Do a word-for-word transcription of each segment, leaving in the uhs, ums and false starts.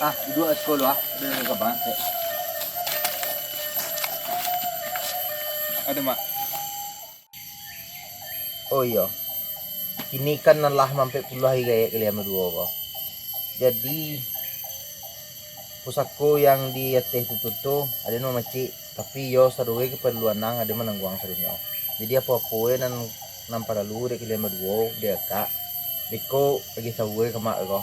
Ah, duduak siko lu, ah. Ado nan ka bangat, Tek. Ado, Mak. Oh iyo, kini kan nan lah mampek puluah ari gaek kalian baduo ko. Jadi, pusako yang di ateh tu, tu, tu, ado nan mamacik, tapi iyo sadonyo kaparluan ang ado manangguang sadonyo. Jadi, apo-apo nan, nan paralu dek kalian baduo, dek akak, beko agiah tahu ka mak ko.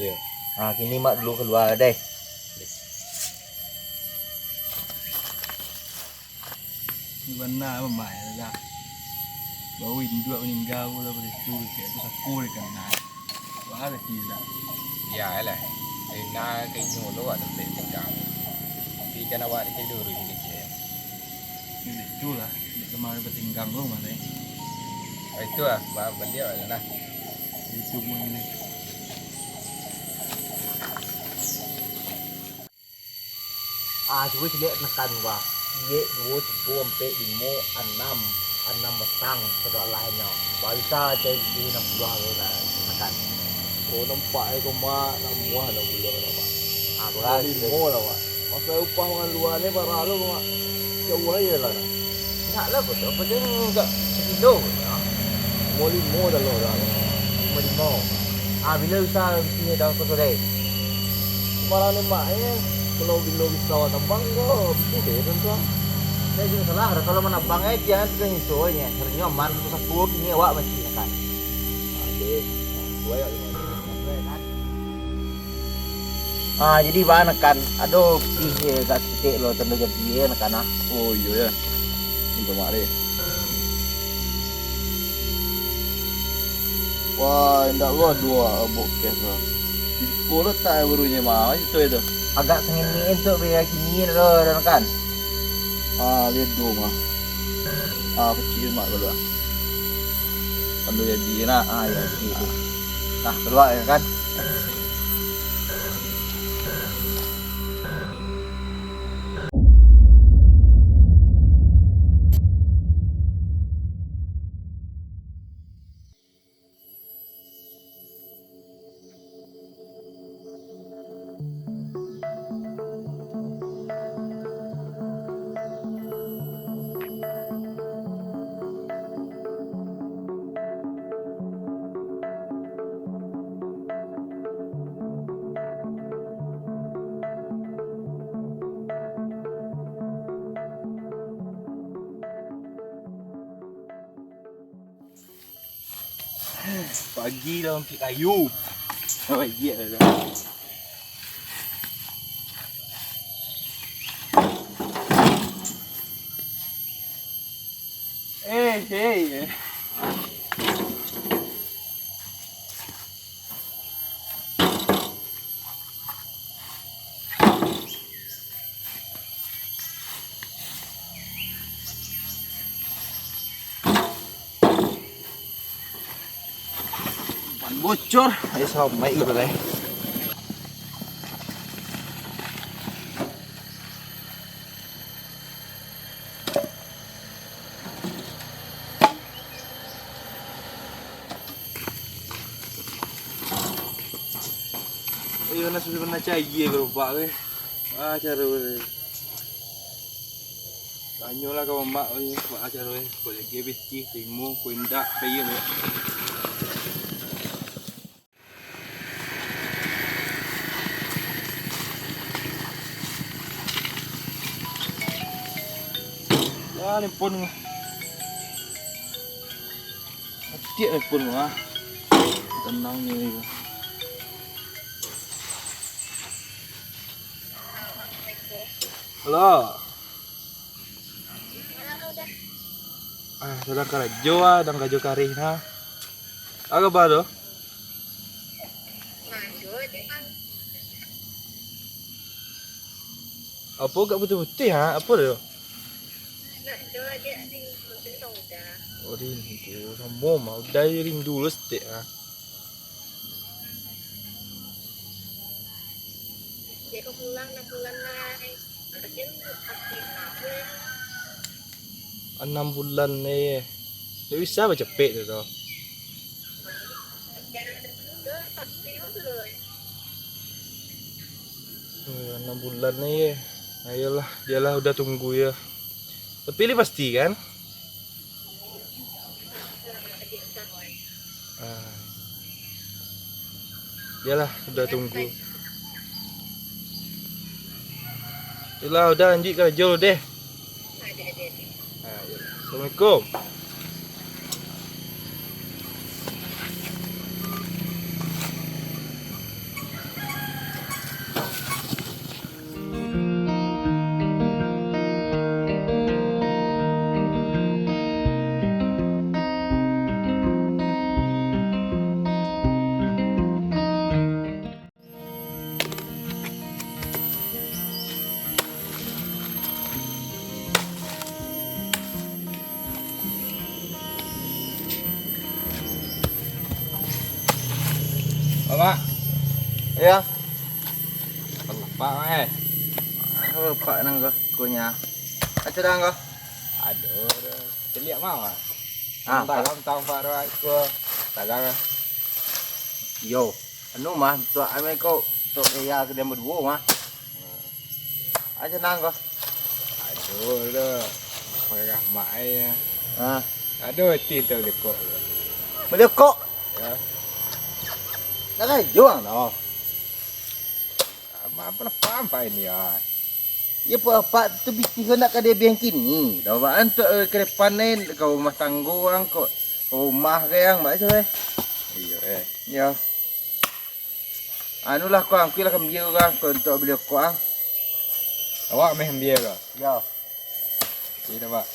Iyo. Ha, kini mak dulu kalua deh. Bana, Mak, yo lah. Baru induak maningga, baru lah baritu, kecek pusako dek kan, nah. Wah, lah, tidak. Iyolah. Ina ka inyo lo awak dapat tinggang. Tapi kan awak dikit dulu ni, kecek. Yo, itulah. Dek kamarin batinggang lo, Mak, eh. Oh, itu lah. Ba-, baliak lah, nah. Itu pun ini. Ah, cubo caliak nakan gua. Ciek, duo, tigo, ampek, limo, anam. Anam batang, sadoalahnyo. Babisa cari bisi anam puluah tu lah nakan. Oh, nampak e ko, Mak, namuah anam puluah tu, Mak. Ah, berarti limo lah, Mak. Masalah upah mangalua ni, bara lo, Mak? Jauah ajo lah, nah. Nak lah, Bos. Paling enggak sakilo pun, ah. Limo limo dah lo dah. Limo limo. Ah, bilo bisa bisi dah ko sore? Sembarang nembak, eh. Kalau bilo bisa awak tabang ko, bisi deh, tuan-tuan. Saya juga salah, kalau manabang, eh, jangan sudah ngiso, eh, sarinyo aman, satu saku, kini awak masih akan. Aduh, buai awak. Ah, jadi bana kan, ado pitih agak saketek lo, tando jadi, eh, nakan, ah. Oh, iyo, ya. Minta maaf, deh. Wah, indak lo dua bokeh lo. Di sepuluh tak barunye mah, itu, itu. Agak sangini tu, biar kini lo, dan kan. Ah, lihat dulu mah. Ah, kecil mak dulu, ah. Kan dulu jadi, nak. Ah, ya, jadi, jadi. Nah, keluar, ya kan? Pagi lah mampik kayu. Baiak lah. Eh, hei. Ban bocor, eh, sampai gitu deh. Iyo, nah, sudah pernah cair gerobak, weh. Ah, caro, weh. Tanyolah ka mamak, weh, baa caro, weh. Kok lagi pitih, tarimo, kok indak, payah, weh. Ya, handphone. Matiak handphone, ah. Tenang ni. Halo. Ah, sadang karajo, ah, sadang karajo kareh, nah. Apo kaba tu? Apo agak putih-putih, ha? Apo tu? Oh, rindu. Samo mah. Udah rindu lu setek, ha? Anam bulan ni. Ndak bisa bacapek tu, tu. Dah, dah, dah, dah, dah, dah, dah. Eh, enam bulan ni, ye. Ayolah, dialah udah tunggu, ya. Tapi li pasti, kan? Ah. Iyolah, udah tunggu. Iyolah, udah, lanjuik karajo deh. Ah, iyolah. Assalamualaikum. Mak. Iyo. Apo, Mak, eh? Apo, Pak, nan ko, kunyah? Aca dah ko? Aduh, dah. Celiak, Mak, Mak. Ah, Pak. Dalam tampar, Mak, ko. Tagang, ah. Yo. Anu, mah, tuak ame ko, tuak gaya ke dia baduo, mah. Aca nan ko. Aduh, lo. Parah mak ai, ya. Ha. Aduh, ati tu lekok. Lekok? Ya. Nak karajo ang tu. Mak, apo lah paham, Pak, ini, ya? Ya, Pak, Pak tu pitih ko nak ka diabiahan kini. Dah, Pak, antuk, eh, ka depan ni, ka rumah tanggo ang ko. Ka rumah ka yang, Pak, cubo, eh. Iyo, eh. Iyo. Anulah, ko angkui lah ka ambia ko, ko untuak bali rokok ang. Awak meh ambia ko? Yo. Iyo, Pak.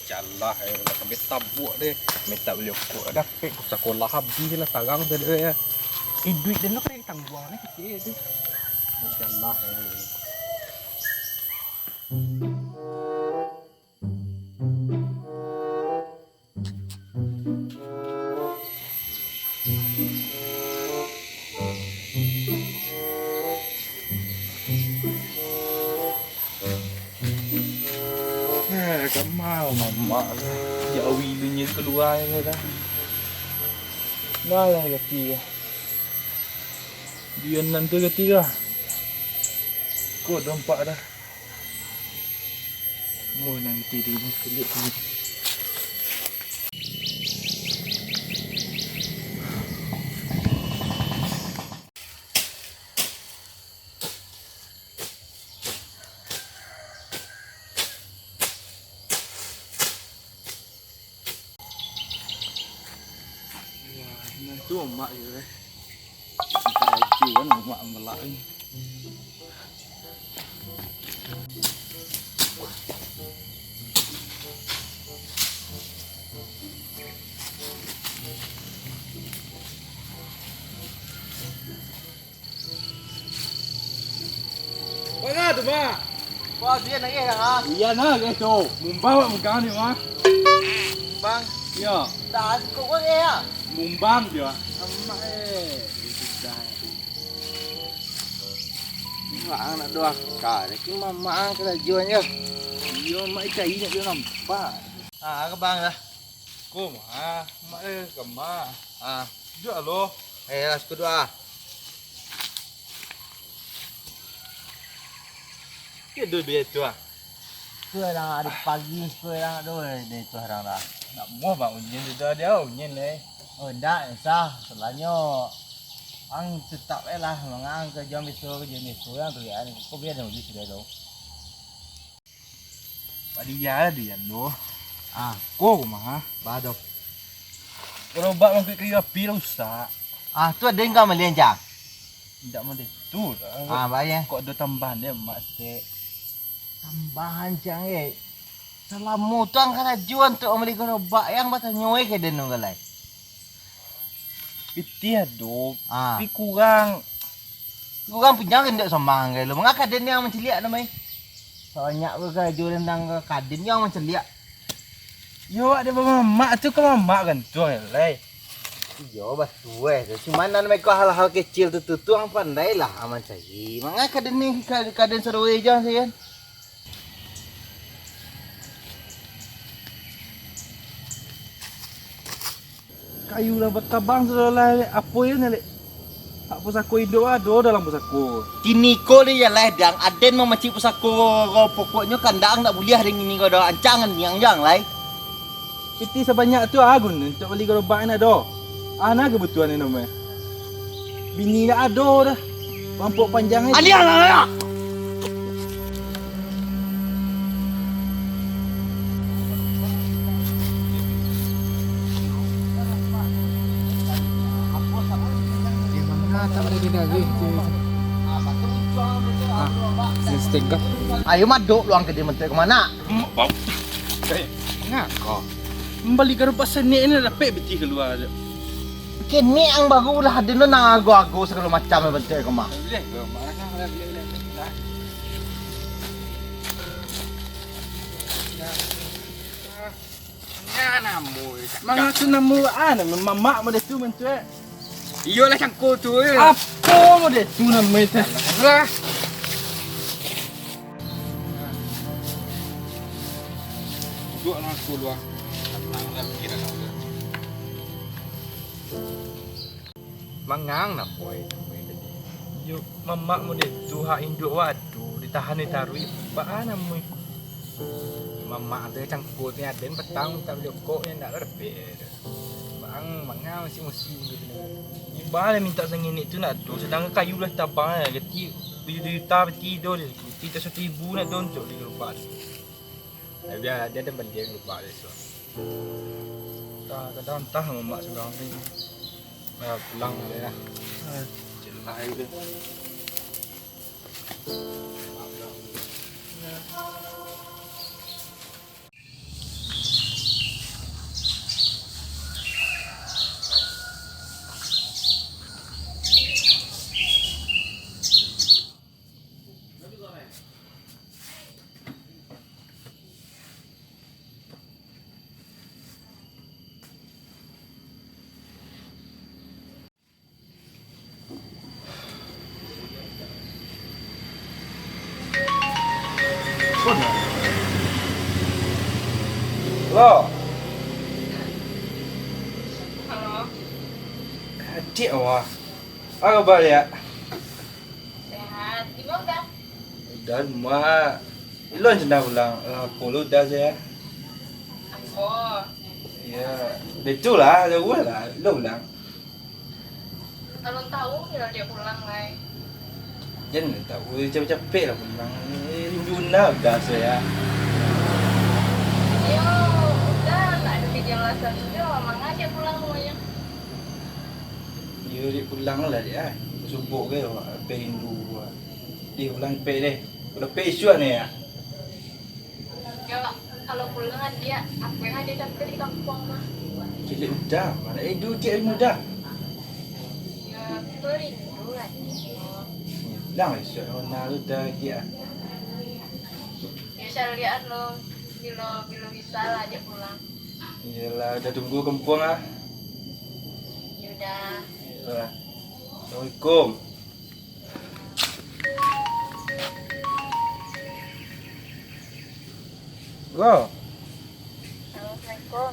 Jalah, eh, lah sampai tabuak deh. Mintak bali rokok, dapek ko sakolah abih lah, tarang tadi, eh. Iduik den lo kan tangguang ni kecil tu. Jalah, eh. Eh, kama mamak tu. Jauah ilinyo kalua ko dah. Malah gati ko. Dian nan tu gati ko. Ko dompak dah. Mun nan gati di ni, kulik, kulik. Yo, nan tu mak yo, eh. Baju kan mak melak ni. Banga tu, Mak. Wah, dia nangih dah, ha? Iya nah, guys, tu. Mumbang awak mugang ni, Mak. Mumbang? Iya. Dah, kok kau ya? Mumbang dia. Amak, eh. Itu dah. Mak ang nak doa kah? Tapi mamak ang karajuan je. Iya, Mak, ikai nak dia nampak. Ah, ke bang dah. Ko mah, mak eh, ka mah. Ah, duduak lo. Eh, lah, suku doa. Kek duit biaya tu ah. Tu orang hari pagi, tu orang tu, eh, dia tu orang dah. Nak muah bang unyin tu dah dia, unyin eh. Oh, ndak, sah. Soalnyo, ang tetap eh lah, mangang ke jam bisu, ke jam bisu, yang tu ya, kau biar dia uji sudah tu. Padiya lah dian tu. Ah, ko rumah. Bado. Kalau bak mangkuik kayu api lah rusak. Ah, tu ado yang kau malian cah? Indak mode tu lah. Ah, bayar. Kok ado tambahan dia, Mak, stek. Tambahan cang, eh. Salamo tu ang karajo untuak mambali garobak, yang batanyo, eh, ka den tu galai. Pitih ado, ah, tapi kurang. Urang punyo kan indak sambang gai lo. Manga kaden yang mancaliak namo e? Sabanyak ko karajo tantang kaden yang mancaliak. Yo, awak dek bamamak tu ka mamak gantuang lai. Iyo, batua tu. Cuman nan mereka hal-hal kecil tu, tu, tu ang pandai lah ang mancari. Manga kaden ni, ka-, kaden saruwe jo sayan. Kayu lah batabang sudah lah, apo yo ni, Lek? Hak pusako induak ado dalam pusako. Kini ko deh, yo lai, Dang. Aden mamacik pusako ko, pokoknyo kandak ang ndak buliah deh kini ko doh. Ancang niang jo ang lai. Pitih sabanyak tu a guno untuak bali garobak nak doh. Ana kabutuhan inyo mah. Bini ndak ado doh. Mampok panjang ai. Aniang lah, lah. Ayo madok luang ka dia mantuak ka mano? Ngako. Mambali garobak sanik ni dapek pitih kalua tu. Kini ang baru lah ado nan ago-ago sagalo macam bantuak ka mah. Manga tu namo, ah, namo mamak model tu bantuak. Iyolah cangko tu, eh. Apo model tu namo itu? Lah. Duduak lah aku luar. Tenang lah pikiran aku. Mangang napo itu? Yo, mamak model tu hak induak wadu, ditahan ditaruih, baa namo. Mamak tu cangko tu aden patang mintak bali rokok, yo ndak dapek. Bang, mangang musim-musim gitu. Iba lah mintak sanginik tu ndak ado, sadangkan kayu lah tabang lah, gati bajuta-juta bati do, gati tak satu ribu ndak ado untuak di gerobak tu. Nah, bia dia ado bali gerobak tu. Entah, kadang entah mamak surang tu. Nah, pulang dulu lah. Jelah gitu. Halo. Halo. Adiak awak. Apo kabar, Diak? Sehat. Di ma Uda? Uda rumah. Ilon cina pulang. Lah, apo lo Uda se? Apo? Yo, batua lah, jauah lah. Ilon pulang. Alun tahu kiro Diak pulang lai. Jan lah tahu, capek-capek lah pulang. Eh, rindu Uda se yo. Iyo, Uda ndak ado kajalasan juo, manga Diak pulang rumahnyo. Iyo, Diak pulang lah, Diak, ah. Subuah ko, awak rindu, ah. Diak pulang capek deh. Uda capek isuak ni, yo. Yo, kalau pulang Adiak, apo nan Adiak cari di kampuang mah? Cari Uda, mano ado Diak rindu Uda? Yo, tu rindu lah, Diak. Yo, pulang isuak, mano Uda Diak, ah. Yo, caliak lo, bilo, bilo bisa lah Adiak pulang. Iyolah, Uda tunggu kampuang, ah. Yo Uda. Iyolah. Assalamualaikum. Halo. Assalamualaikum.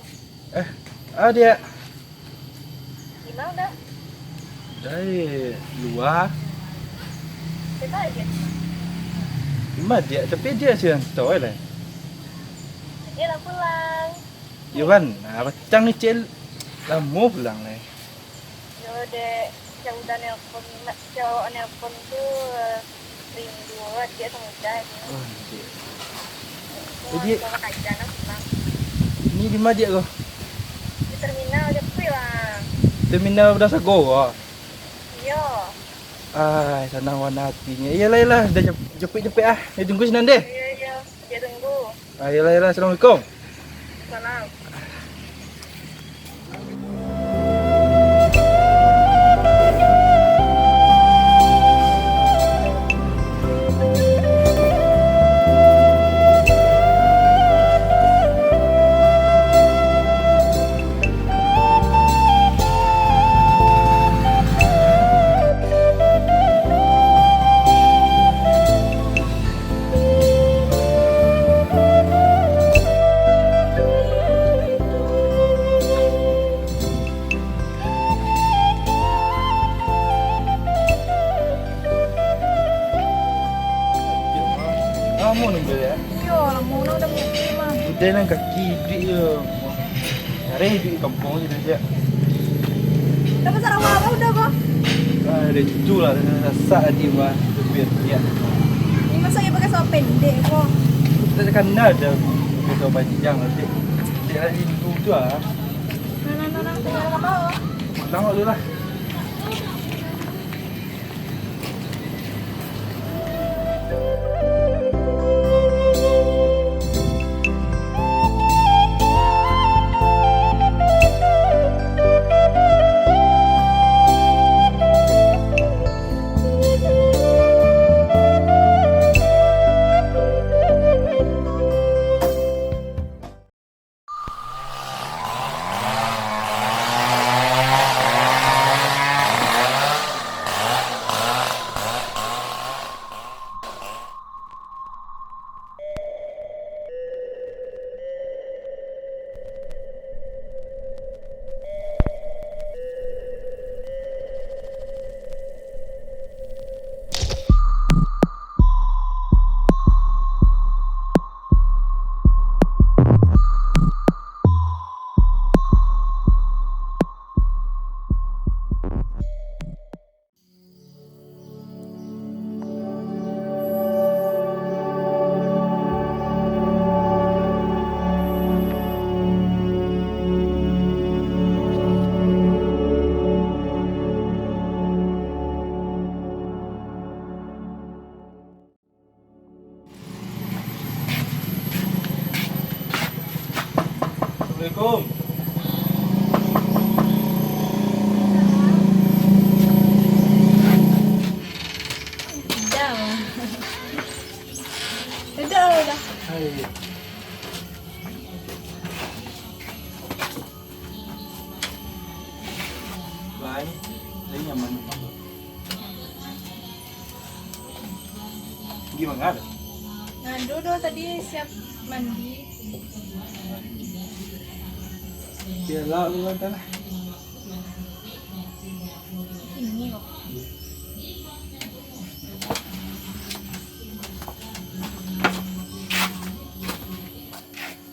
Eh, ah, Diak. Di ma Uda? Di lua. Di ma Diak? Di ma Diak? Tapi Diak si rantau lai. Diak lah pulang. Yo, Wan, ah, pacang ni, Cel. Lamo pulang lai. Yo, dek, cak Uda nelpon, cak awak nelpon tu, eh, rindu lah Diak samo Uda ni. Oh, Diak. Wah, jadi, kalau kajian lah pulang. Ni di ma Diak ko? Di terminal Japuik lah. Terminal Padang Sago ko? Iyo. Ai, sanang wan atinyo. Iyolah, iyolah, Uda jap-, japuik-japuik ah. Ditunggu sinan deh. Iyo, iyo. Diak tunggu. Ah, iyolah, iyolah. Assalamualaikum. Salam. Dek nan kaki iduik je. Cari iduik di kampuang je, Dek. Tapi Sarawak apa udah, Bang? Ah, dari situ lah, sasak tadi, Bang. Lebih, ya. Ni masa dia pakai sarung pendek, Bang? Kita kan ada pakai sarung panjang lah, Dek. Dek lah, itu tu lah. Nah, nah, nah, nah. Tengah apa, Bang? Pulang dulu lah. Assalamualaikum. Udah. Udah, udah. Hai. Baik. Saya nyaman. Gimana? Ngadu doh tadi siap mandi. Biarlah, biarlah, biarlah. Ini kok.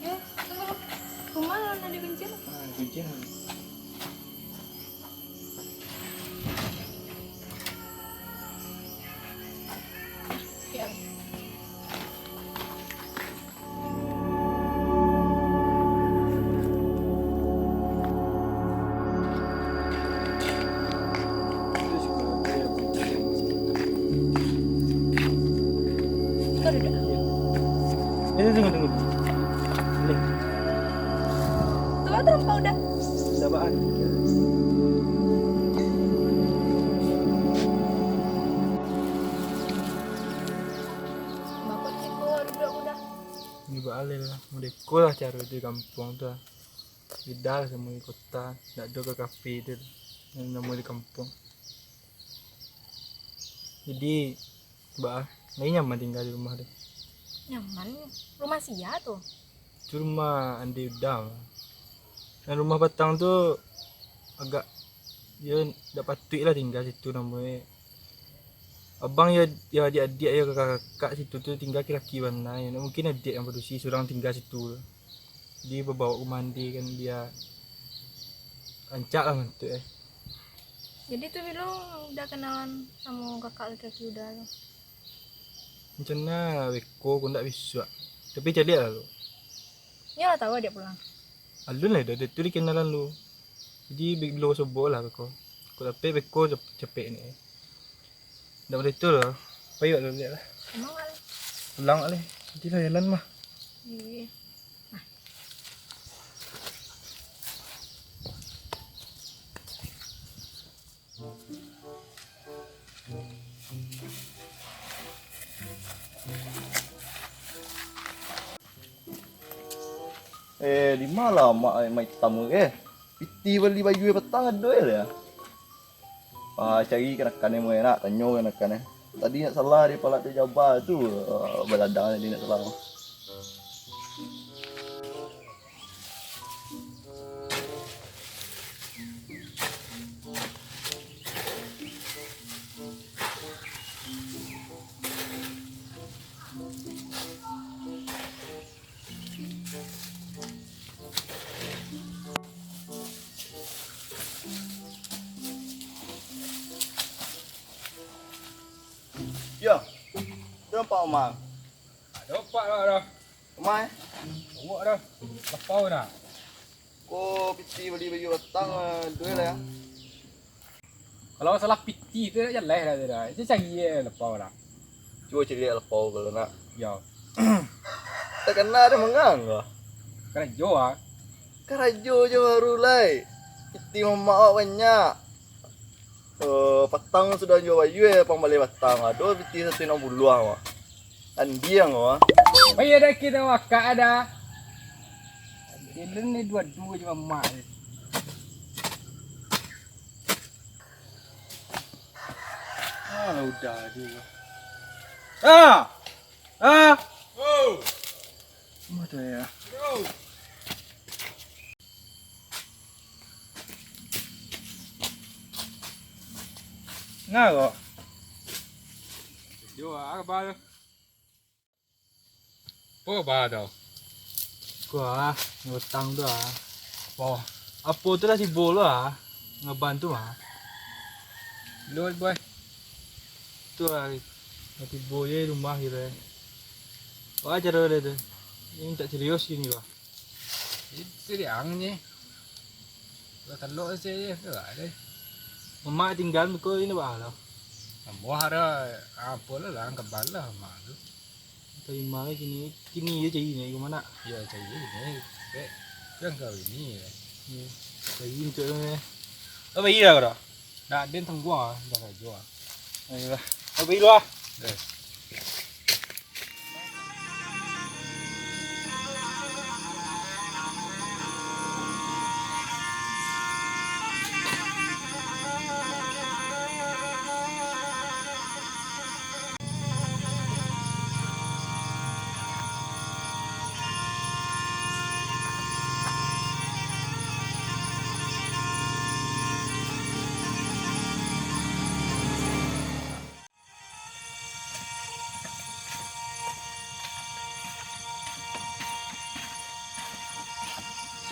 Eh, tunggu. Rumah lah ada kunci lah. Ah, kunci lah. Kau duduk. Eh, tunggu, tunggu. Boleh. Tu apa tu, Pak, udah? Dah, Pak, ah. Bapak ciko duduk udah. Ni baaleh lah, modeko lah caro di kampuang tu lah. Bida lah samo di kota, ndak ado ka kafe tu, nan namo di kampuang. Jadi, baa, lai nyaman tingga di rumah tu? Nyaman. Rumah sia tu? Tu rumah Andi Uda mah. Nan rumah patang tu agak, yo, ndak patuik lah tingga situ namonyo. Abang yo, yo adiak-adiak yo kakak-kakak situ tu tingga laki-laki bana, yo. Ndak mungkin adiak nan padusi surang tingga situ. Jadi babaok ka rumah Andi kan, bia rancak lah mantuak, eh. Jadi tu Bilung udah kenalan samo kakak laki-laki Uda tu? Rencana beko, kok ndak bisuak. Tapi caliak lah lu. Nyo lah tahu adiak pulang. Alun lah, dah tu dikenalan lu. Jadi, bi-, bilo sobok lah beko. Kok dapek beko cap-, capek ni. Ndak buliah tu lah. Payuak lu liak lah. Emang lah. Pulang lah. Nanti lah jalan mah. Iya. Eh, di ma lah mak, eh, mak itam tu, eh? Pitih bali baju patang ado, eh, lah. Ah, cari kanakan, eh, mah nak tanyo kanakan, eh. Tadi nak salah di palak tu jaba tu, ah, baladang tadi nak salah. Mang. Ado pak lah dah. Omai. Awak dah. Lapau dah. Ko piti bali baju batang, eh, duit lah ya. Kalau masalah piti tu dah jaleh dah tu dah. Itu cari je lapau dah. Cubo cari lapau kalau nak. Yo. Takana dah mangang lah. Karajo ah. Karajo je baru lai. Piti mamak awak banyak. Eh, patang sudah jua bayua, eh, pang baleh batang. Ado piti satu enam puluah mah. Andiang mah. Bayar dah kita wakak ada. Kalian ni dua-dua je mamak ni. Ah, udah je. Ah! Ah! Oh! Apa tu ya? Bro! Ngaro. Yo, apa tu? Apo ba tu? Ko ah, ngutang tu ah. Apo? Apo tu lah tibo lo ah. Ngaban tu ah. Lo boy. Tu ah. Lah tibo je rumah kito. Wah, caro dia tu. Ini tak serius gini bah. Itu dia ang ni. Lah telok se je tu lah deh. Mamak tinggal muko ini bah lo. Ambo ada apo lah lah kebal lah mak tu. Tarimo lah kini, kini je cari nak ka ma nak? Yo, cari je kini. Bek, kan kau ini. Yo. Cari untuak kau ni. Kau bagi lah kau dah? Nak den tangguang ah, dah karajo ah. Ayolah. Kau bagi dulu ah. Eh.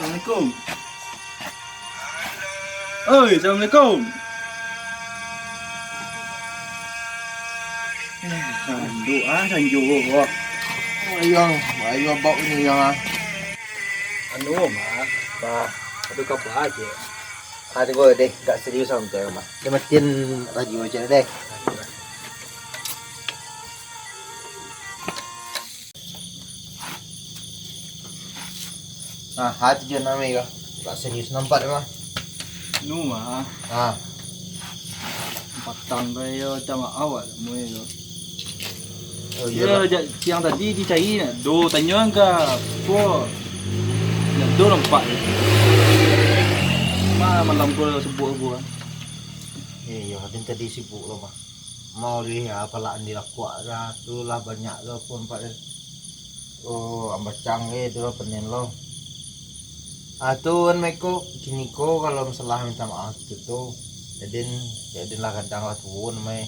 Assalamualaikum. Oi, assalamualaikum. Eh, sanduk ah, sanjo ko. Ayang, ayo abak ni yang ah. Anu, Mak. Bah, ado kaba aje. Ah, tunggu deh, agak serius santai, Mak. Dia matiin radio aja deh. Nah, hati jo namo ko. Tak serius nampak deh, mah. Nu mah. Ah. Patang kayo sama awak mui ko. Oh, iya, Yo, lah. Jak siang tadi dicari nak do tanyo ka po. Nak do nampak. Mah malam ko sibuk ko. Iya, iya, tadi sibuk lo, mah. Mau lih, apalah andi lakuak dah, tu lah banyak lo pun pak. Oh, ambacang eh tu lo penin lo. Ah, tu kan meko, kini ko kalau masalah minta maaf tu tu. Jadin, jadin lah kadang lah tuun mai.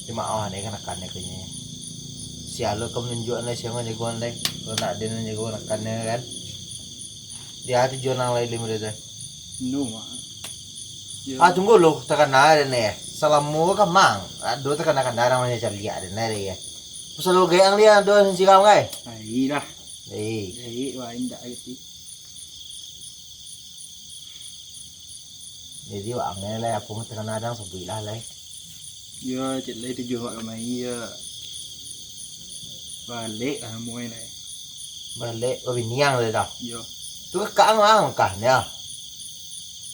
Cuma awak ni kan akan ni kini. Sialo ka menunjuk anda siapa jagoan deh. Kalau nak dia jagoan akan ni kan. Dia tu jual nang lain lima dia tu. No, mak. Ya. Ah, tunggu lo, takana den eh. Salamo ka mang. Ado takana-kana nang macam caliak den eh. Pasal lo gayang dia ado siram kai. Ai lah. Eh. Ai wah indak ngerti. Jadi wak angin lah apa takana dang sabuik lah lai. Yo, cek lai tujuan wak kamari yo. Balek lah namonyo lai. Balek babiniang lai dah. Yo. Tu kakak ang lah Mekah ni ah.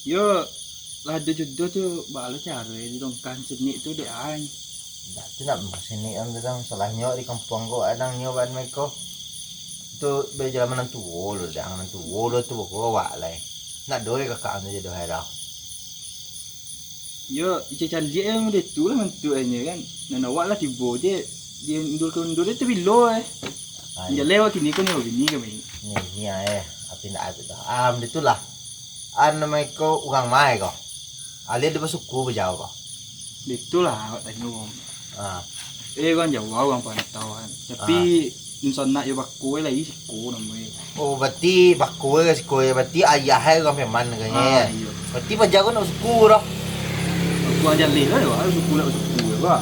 Yo, lah ado jodoh tu, baa lo caro dilongkan sinik tu dek ai. Dak tu nak sinik kan tu dang, salahnyo di kampuang ko adang nyo ban meko. Tu bejalaman nan tuo lo dang, nan tuo lo tu beko awak lai. Nak doh kakak ang tu jodoh ai dah. Yo, icek caliak yang model tu lah bantuaknyo kan. Nan awak lah tibo je, dia undur-undur tu bilo eh. Ah, Jaleh awak kini ko nyo bini kami. Ni, ni ah eh, api ndak ada dah. Ah, model tu lah. An nama iko urang mai ko. Alia dia basuku bajau ko. Betul lah awak tanyo. Ah. Eh, urang Jawa, urang Parantauan. Tapi, ah, dunsanak yo bako lai siko namonyo. Oh, berarti bako yo siko yo. Berarti ayah ai urang Piaman agaknyo, ah, yo. Berarti paja ko nak basuku doh. Basuku aja leh lah, yo. Basuku nak basuku yo, bah.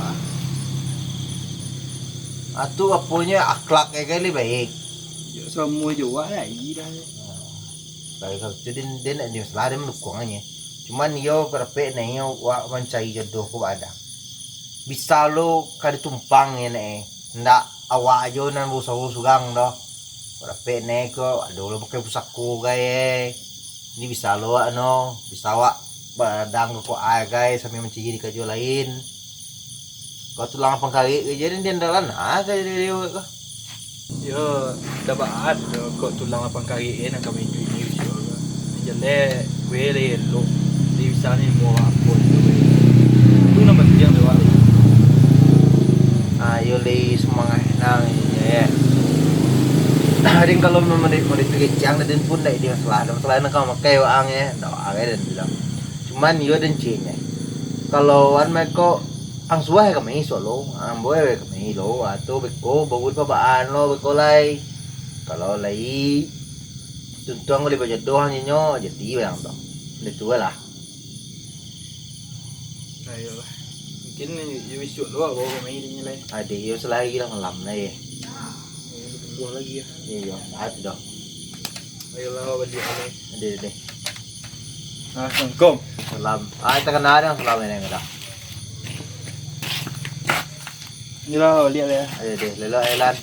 Atu aponyo akhlak e kan lai baik. Yo, samo jo wak lai dah. Baik, kalau tu den, den nak dimasalah, den mandukuang aja. Cuman iyo berpek nai wak mancari jodoh ko bada. Bisa lo ka ditumpang ye ne. Ndak awak ajo nan bausaho surang doh. Berpek nai ko ado lo pakai pusako gai. Ni bisa lo wak no, bisa wak badang ko ai gai sambil mancari di kajo lain. Kau tulang lapang karik ke, jadi dia andalan ah, kayak dia lewat kau. Yo, dah baat tu, kok tulang lapang karik ke, nak kami duit ni, yo. Jelek, gue le elok. Di bisa ni mau apa tu, gue. Tu nama dia tu, Wak. Ah, yo le semangat nang, ya. Hari kalau memang dari, dari kecil, dan pun dah dia masalah, ada masalah nak kau makai, Wak, ang, ya. Dah, ang, ya, dan bilang. Cuman yo den cieknyo, kalau an meko ang suah kami solo, ambo kami lo, atau beko bawa pabaan lo beko lai. Kalau lai tuntuang boleh bajodoh nyo, jadi barang tu. Ndak tu lah. Ayolah. Mungkin yo bisuak lo bawa kami ni lai. Ade yo selagi lah malam lah ye. Yo, buah lagi ya. Iyo, ado. Ayolah, baliak lai. Ade, ade. Ah, assalamualaikum. Salam. Ah, takana ado salam ni, dah. Inilah, baliak ya. Ade, ade. Lelok, Elan.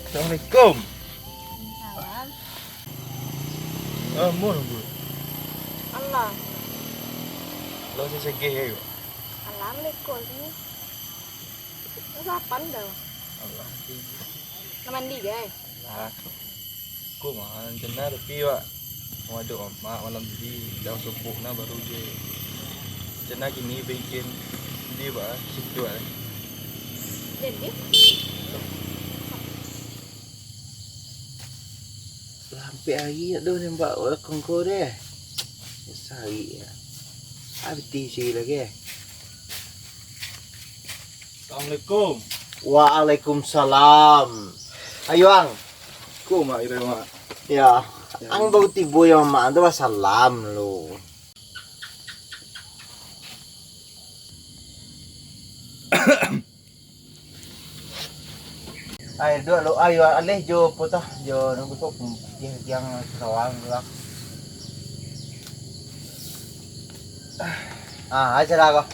Assalamualaikum. Salam. Ah, mun, Bu. Alah. Lo sasegeh ayo. Alah, meleko sini. Lo sapan dah. Alah. Nak mandi, guys? Lah. Ko mah, rencana tapi, Wak, mau ado mamak malam tadi, dah sobok nah baru je. Rencana kini bikin di, Wak, situ, Wak. Jadi? Lah ampek ari dak doh nembak urang ko deh. Sari ya. Abih isi lagi. Assalamualaikum. Waalaikumsalam. Ayo, Ang. Ko, Mak, kira, Mak. Ya. Ya. Ang baru tibo ya, Mak. Tu basalam lu. Ai, duduak lo, ai, aleh jo potah, jo nunggu tu, dia yang sawang tu lah. Ah, ai, salah ko.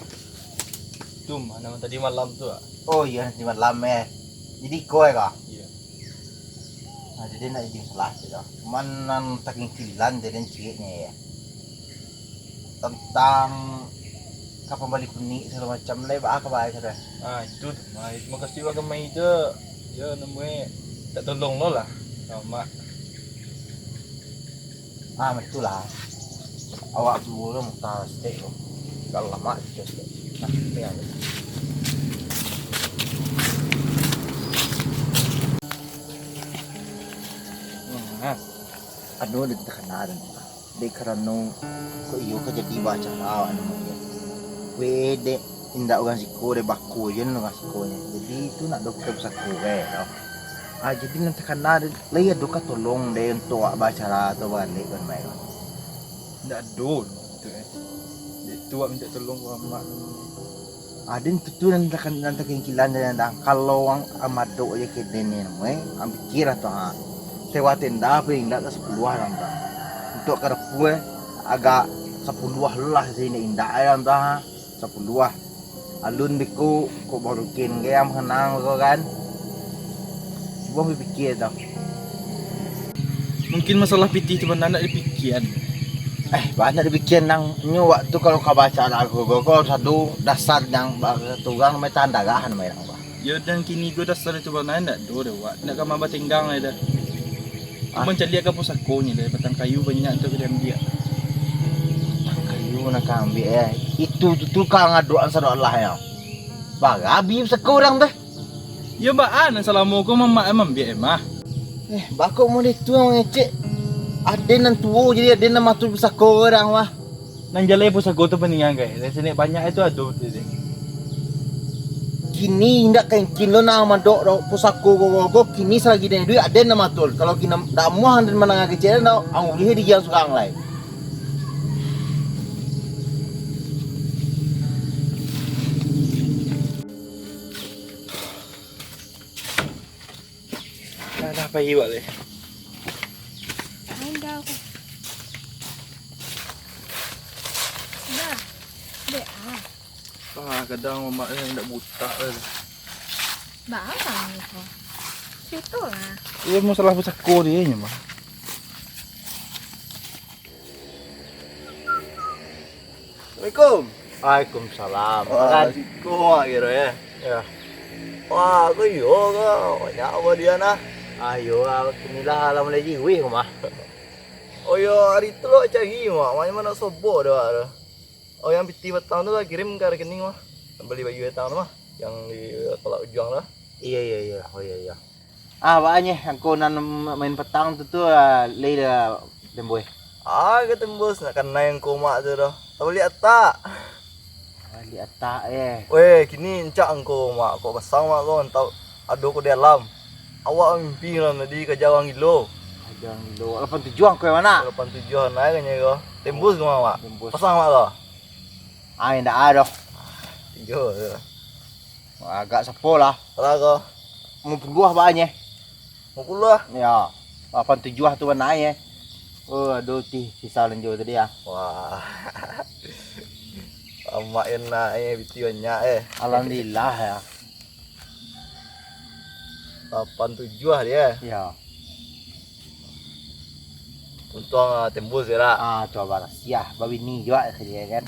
Tu mah, nan tadi malam tu, ah. Oh, iya, tadi malam, eh. Jadi, ko, eh, ko? Iya. Nah, jadi nak jadi salah tu, dah. Cuman nan takingkilan, jadi cieknya, ya. Tantang ka pambali kunik sagalo macam lai, baa ka bae sudah. Ah, itu tu, mah, itu makasih wak kamai tu. Yo, namuai tak tolong lo lah. Sama. Ah, itulah. Awak dulu lo muka stek lo. Kalau lama tu stek. Nah, ni ada. Nah, anu dia takana dan. Dek karano, kok iyo ka jadi baacara awak namo iyo. Weh, dek, indak urang siko, dek bako je nan urang siko nyo. Jadi, itu nak doh ka pusako, weh, tau. Ah, jadi nan takana, dek, lai ado ka tolong, dek, untuak awak baacara atau balek, kan, mai, kan. Indak ado, tu, eh. Dek tu, awak minta tolong ka mamak. Ah, den tutu nan takan-, nan takingkilan jan dang. Kalau wang amadok je kini ni, eh, ang pikir atau ha. Sewa tenda apa indak ka sapuluah dang, dang. Untuk ka dapua, eh, agak sapuluah lah, se indak-indak dang, dang, ha. Sapuluah. Alun beko, kok barukin ge, ang sanang ko kan. Cubo ambo pikia tu. Mungkin masalah pitih tu bana ndak dipikian. Eh, banyak dipikian nang nyo waktu kalau ka baca lagu ko, ko sado dasar nang ba-, tu urang main tahan darah main urang. Yo, dan kini ko dasar tu bana ndak do dah, Wak. Ndak ka mamba tenggang lai dah. Ah. Cuma caliak ka pusako nyo dah, batang kayu banyak tu ka diambiak. Batang kayu. Nan ka ambiak, eh. Itu tu, tu ka ngadokan sadoalahnyo. Barabi sako urang tu. Yo, baa nan salamo ko mamak mambiak, eh, mah? Eh, bako model tu mangecek. Aden nan tuo, jadi aden nan mato pusako urang, mah. Nan jaleh pusako tu paningan, kai. Nan sanak banyak itu ado, betul tu. Kini indak kengkin lo nan madok pusako ko, ko, ko. Kini salagi den iduik, aden nan mato. Kalau kini ndak amuah den mandanga kecek, ndak, ang ulih digiang surang lai. Dah, dah, pai awak lai. Main dah aku. Dah. Dek, ah. Ah, kadang mamak ni indak butak lah. Baa ni ko? Situ lah. Iyo, masalah pusako dia nyo, mah. Assalamualaikum. Waalaikumsalam. Wah, Makan. Siko mak kiro, ya. Ya. Wah, ko iyo ko. Banyak apa dia nah? Ah, iyo, ah, kinilah lah mulai jiwih ko mah. Oh iyo, hari tu lo cari mak. Mak, mano sobo dah, mak, tu. Oh, yang piti patang tu lah kirim ka rekening mah. Bali baju patang tu mah. Yang di kolak ujuang tu. Iya, iya, iya. Oh, iya, iya. Ah, baa nyo, angko nan main patang tu, tu, ah, lai lah tembus. Ah, ka tembus, nak kanai angko mak tu doh. Tabaliak atak. Baliak atak, eh. Weh, kini rancak angko mak, kok pasang mak ko, antah ado ko di alam. Awak mimpi malam tadi ka jawang gilo. Ka jawang gilo. Lapan tujuah angko yang mana? Lapan tujuah naik kan ko. Tembus ko mak. Tembus. Pasang mak ko. Ah, indak ado. Iyo tu. Agak sapo lah. Bara ko? Limo puluah baa nyo. Limo puluah? Ya. Lapan tujuah tu bana nyo. Oh, ado ti sisa lanjo tadi ah. Wah. Amak enak eh, biti banyak eh. Alhamdulillah ya. Lapan tujuah dia. Ya. Untuang, ah, tembus je lah. Ah, coba lah. Siah, babini juga dia kan.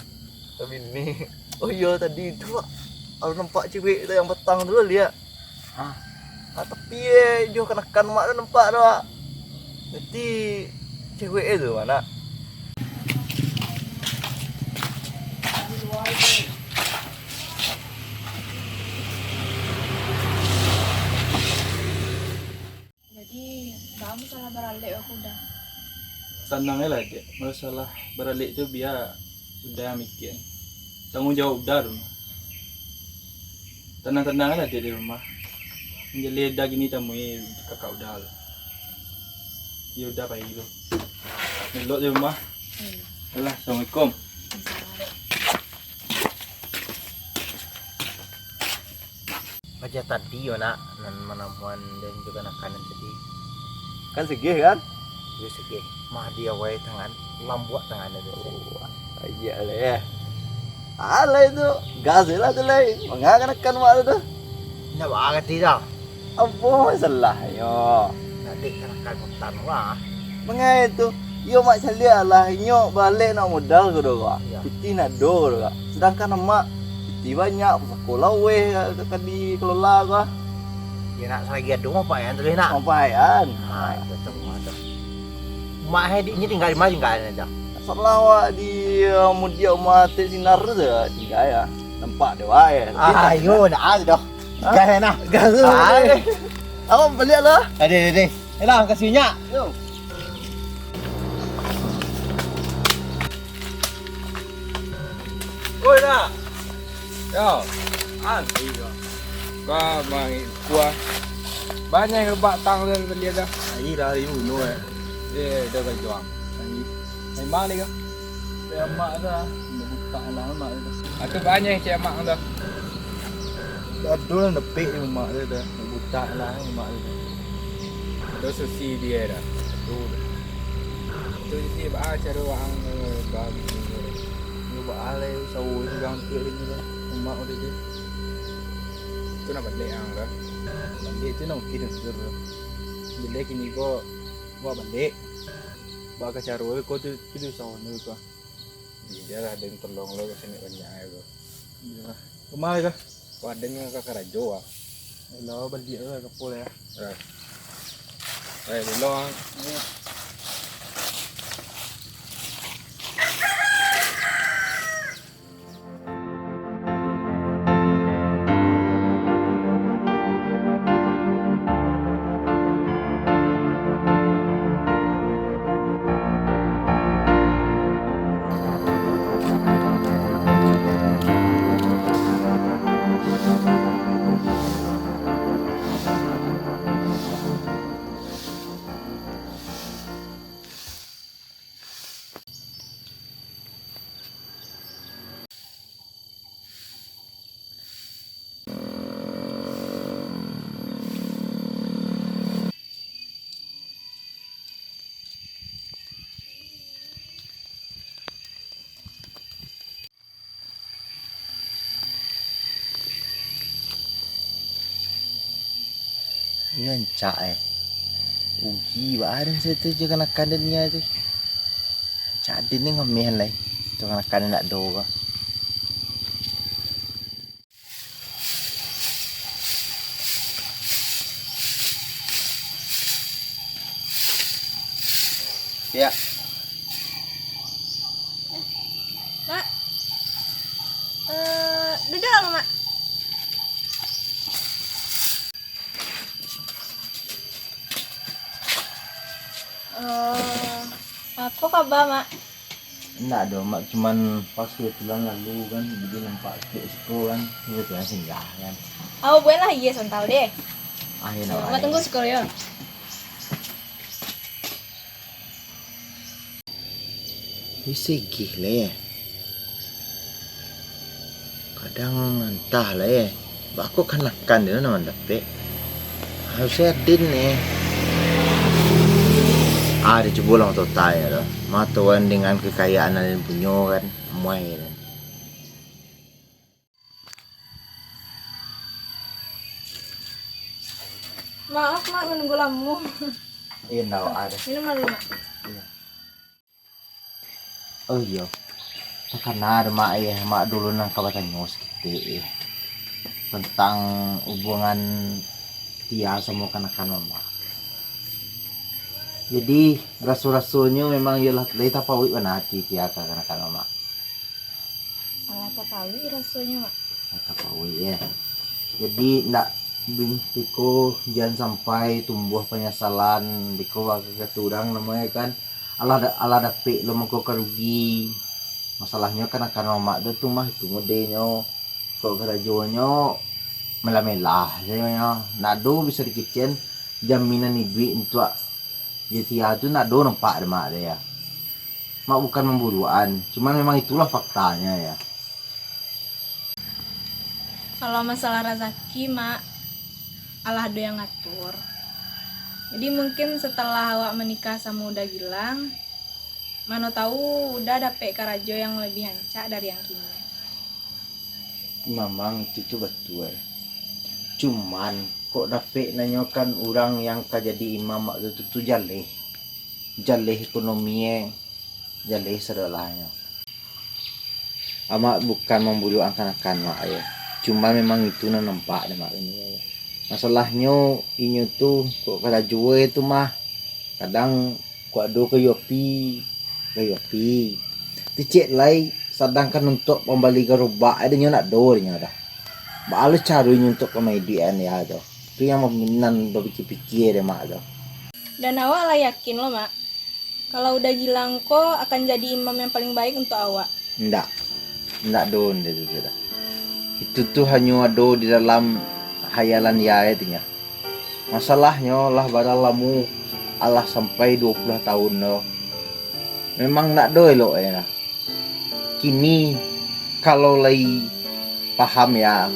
Babini. Oh iyo, tadi tu, Wak. Aku nampak cewek tu yang patang tu lah, liak. Hah? Ah, tapi, eh, jo kanakan mak tu nampak tu, Wak. Nanti cewek eh tu mana? Jadi, baa masalah baralek aku dah? Tanang lah, Dek. Masalah baralek tu bia Uda yang mikir. Tanggung jawab Uda tu mah. Tanang-tanang lah, Dek, di rumah. Jaleh Uda kini tamui kakak Uda lah. Yo Uda pai dulu. Elok di rumah. Hmm. Alah, assalamualaikum. Wajah tadi yo nak, nan manamuan den jo kanakan tadi. Kan segeh kan? Yo segeh. Mah di awai tangan, lambuak tangan tu. Oh, aja lah ya. Alai tu, gas lah tu lai. Manga kanakan mak tu tu. Indak baa kati dah. Apo masalahnyo? Nak dek kanakan hutan wah. Mangai tu, iyo mak caliak lah, inyo balek nak modal ko doh, Kak. Iyo. Pitih nak do ko doh, Kak. Sedangkan amak, pitih banyak, pusako laweh ka, ka, ka dikelola ko. Iyo nak, salagi ado mampaian tu deh nak. Mampaian. Ha, itu cuma tu. Mak hai di, inyo tingga di ma tingga nyo? Salah awak di, eh, mudiak rumah Tek Sinar tu tingga ya. Nampak dek awak ya. Ah, iyo nak ah tu doh. Hah? Gas nah. Gas tu. Ah. Awak baliak lah. Ade, ade, ade. Yalah, makasih banyak. Yo. Oi, nak. Yo. Asik yo. Ba, mai kuah. Banyak rebak tang tu beli dah. Ai dah hari dulu eh. Eh, dah berjuang. Ai, memang dia. Cek amak tu lah. Nak butak lah amak tu. Aku banyak cek amak tu. Ado lah nepek di umak tu dah. Nak butak lah umak tu. Ado susi dia dah. Tu dah. Tu susi baa caro ang, eh, bagi tu. Ni baa lah usaho tu gang tu ni dah. Umak tu je. Tu nak balik ang dah. Balik tu nak mungkin tu. Bila kini ko buat balik. Baa ka caro ko tu, tu usaho ni ko. Iyo lah, den tolong lo ka sini banyak ai ko. Iyo lah. Rumah ai ko. Wah, den ka karajo ah. Lo baliak lah ka pol ya. Eh. Eh, tolong. Iyo. Iyo rancak, eh. Rugi baa den se tu jo kanakan den nyo tu. Rancak den ni ngameh lai. Tu kanakan den ndak ado ko. Ya. Mak. Eh, duduak lah, Mak. Eh, apo kaba, Mak? Indak doh, Mak. Cuman pas kebetulan lalu kan, jadi nampak siko kan, kebetulan singgah kan. Awo, bueklah iyo santau deh. Ah, iyo, Mak, tunggu siko yo. Isi gih leh. Kadang antah lah, eh. Bako kanakan dia nan mandapek. Harusnya adin, eh. Ah, dicubo lah matotai tu. Matoan dengan kekayaan nan punyo kan. Amuai kan. Maaf, Mak, menunggu lamo. Iya, ndak ada. Minum dulu, Mak. Iya. Oh iyo, takana dek Mak, eh, Mak dulu nan ka batanyo saketek, eh, tantang hubungan Tia samo kanakan Mamak. Jadi, raso-rasonyo memang iyo lah, lai tapauik bana ati Tia ka kanakan Mamak. Alah tapauik rasonyo, Mak. Lah tapauik, eh. Jadi, ndak, biko jan sampai tumbuah panyasalan, biko kata urang namonyo kan, alah da-, alah dapek lo mangko ka rugi. Masalahnyo kanakan Mamak tu, tu mah itu modenyo. Kok karajonyo melah-melah sajo nyo. Ndak ado bisa dikecekan jaminan iduik untuak Tia tu ndak ado nampak dek Mak deh, ya. Mak bukan mamburuakan, cuman memang itulah faktanya, ya. Kalau masalah razaki, Mak, alah ado yang ngatur. Jadi mungkin setelah awak menikah samo Uda Gilang, mano tahu Uda dapek karajo yang lebih rancak dari yang kini. Mamang itu tu batua. Cuman, kok dapek nanyokan urang yang ka jadi imam waktu tu, tu jaleh. Jaleh ekonomi e, jaleh sadolahnyo. Amak bukan mamburuakan kanakan, Mak, yo. Cuman memang itu nan nampak dek Mak ini, yo. Masalahnyo, inyo tu, kok karajo e tu mah, kadang kok ado kayu api, kayu api. Kecek lai, sadangkan untuak mambali garobak, ado nyo ndak ado nyo dah. Baa lo caro inyo untuak ka maiduikan dia tu. Tu yang nan bapikia-pikia dek Mak tu. Dan awak lah yakin lo, Mak, kalau Uda Gilang ko akan jadi imam yang paling baik untuak awak? Ndak. Ndak do, ndak do, ndak. Itu tu hanyo ado di dalam hayalan dia, ya, tu nyo. Masalahnyo lah bara lamo, alah sampai duo puluah taun lo. Memang ndak do elok e lah. Kini, kalau lai paham, ya.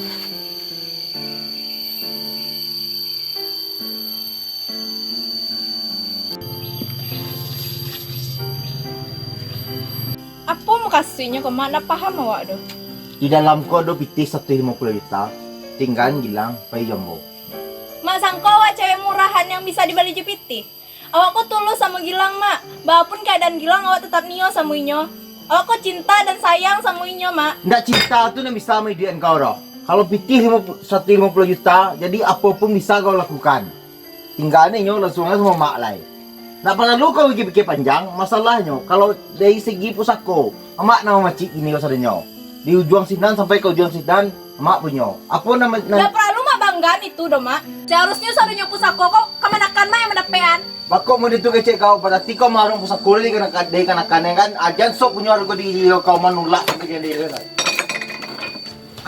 Apo mukasuiknyo ko, Mak? Ndak paham awak tu. Di dalam ko ado pitih saratuih limo puluah juta, tinggaan Gilang pai jo ambo. Mak sangko awak cewek murahan yang bisa dibali jo pitih? Awak ko tulus samo Gilang, Mak. Baa pun keadaan Gilang, awak tetap nio samo inyo. Awak ko cinta dan sayang samo inyo, Mak. Ndak cinta tu nan bisa maiduikan kau doh. Kalau pitih limo, saratuih limo puluah juta, jadi apo pun bisa kau lakukan. Tinggaan inyo langsuang samo Mak lai. Ndak paralu kau pikia-pikia panjang, masalahnyo kalau dari segi pusako, Amak nan mamacik kini kasadonyo. Di ujuang sinan sampai ka ujuang sinan, Amak punyo. Apo nan, nan... Ndak paralu Mak banggaan itu doh, Mak. Saharusnyo sadonyo pusako ko kamanakan Mak yang mandapekan. Bako mode tu kecek kau, barati kau maruang pusako dari kanakan, dari kanakan, ya kan? Ajan sok punyo hargo diri kau manulak sampai jadi, ya kan?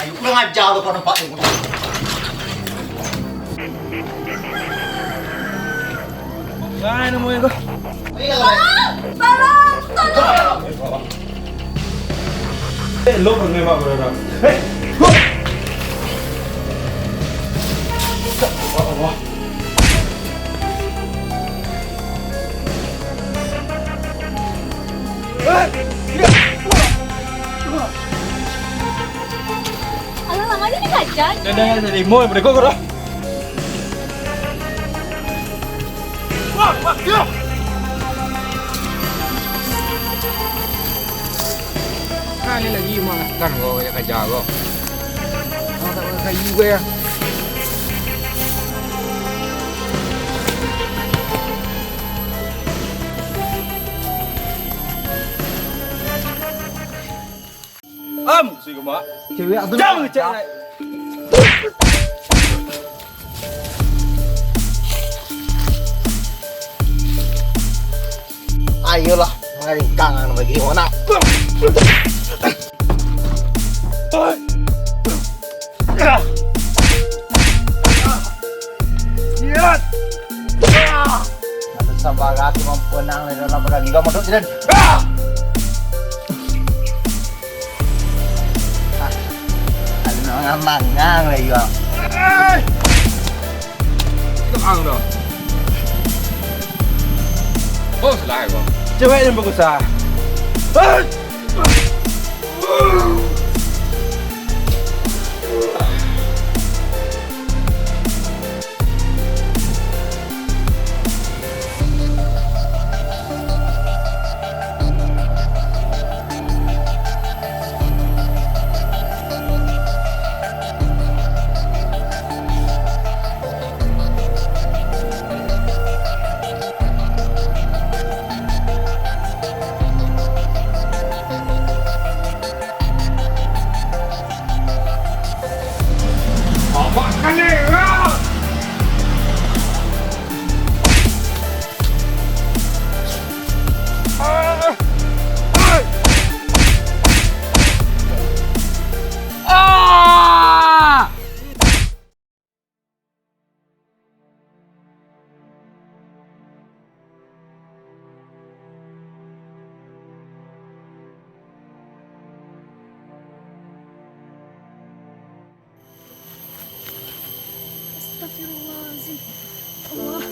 Ayo, kurang aja lo kau nampak ni. Nah, nemu ko. Tolong! Tolong! Tolong! Eh, lo pernah mak berada? Eh! Allah. Alah, lamo aja dikaca. Dah, dah, dah, dah, mau mereka kau dah. Nah, ni lagi makan kau, banyak kaja kau. Makan pakai kayu kau ya. Am, si gemak. Cewek tu. Jangan cewek. Ayolah, mangarikan bagi mana. Siat. Ada sabar tu mampu nang dalam badan juga masuk sidan. Ada mangang-mangang lagi bang. Itu ang dah. Oh, salah aku. Cewek yang bagus ah. Astagfirullahaladzim. Allah.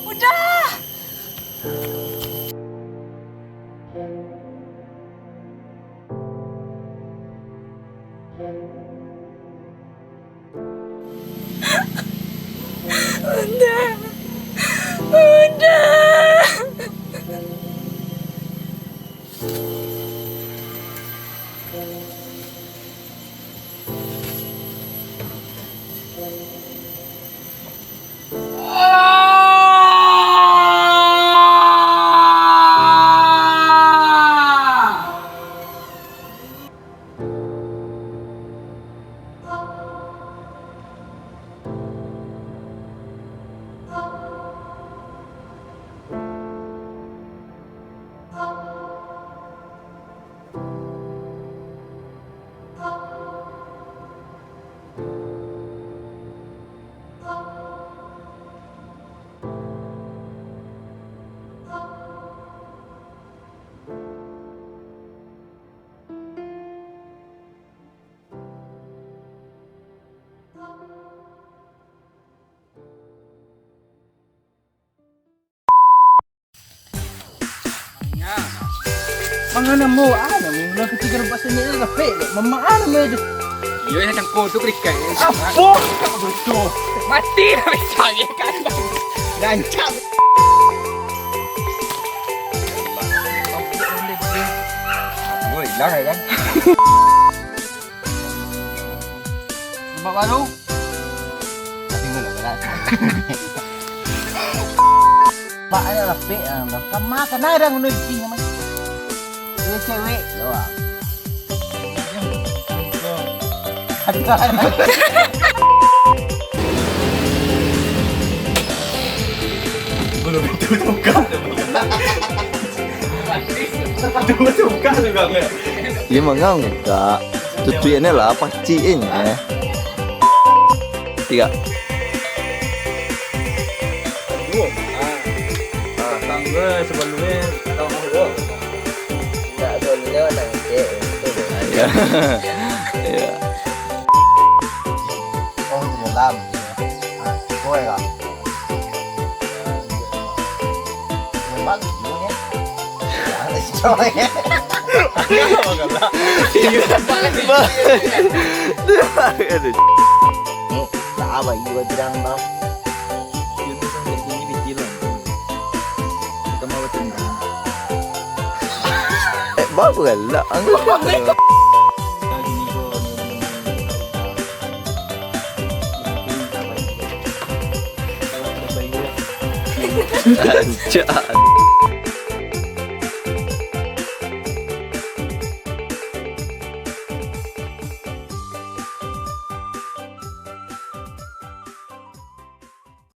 Udah. Bunda. Bunda. Mangana mo, ah, namo bulan katigo lepas ni lah, pe, mama, ah, namo tu. Iyo, yang cangko tu berikan. Apo? Kau betul. Mati lah, cari kan. Gancang. Oh, hilang ya kan? Nampak baru? Tapi gue lah berat. Pak, ayo lah, Pek, ah, bang. Kama kan ada yang nuncing namanya. Dia cewek doang. Ada, ada. Belum itu tukar. Itu tukar juga, Pek. Dia mengangguk, Kak. Tutuiannya lah, pacik ini, eh. Tiga. Aduh. Ah. Ah, tangga sebelumnya, tahu dulu. Nak dulu, nak cek. Iya. Iya. Oh, di dalam. Ah, boy lah. Memang jujurnya. Ada coy. Ni, tak apa, iwa bilang, bang. Ilmu sampai sini, biji lah. Kita mau bertemu. Eh, baru lah, angkat. Cak.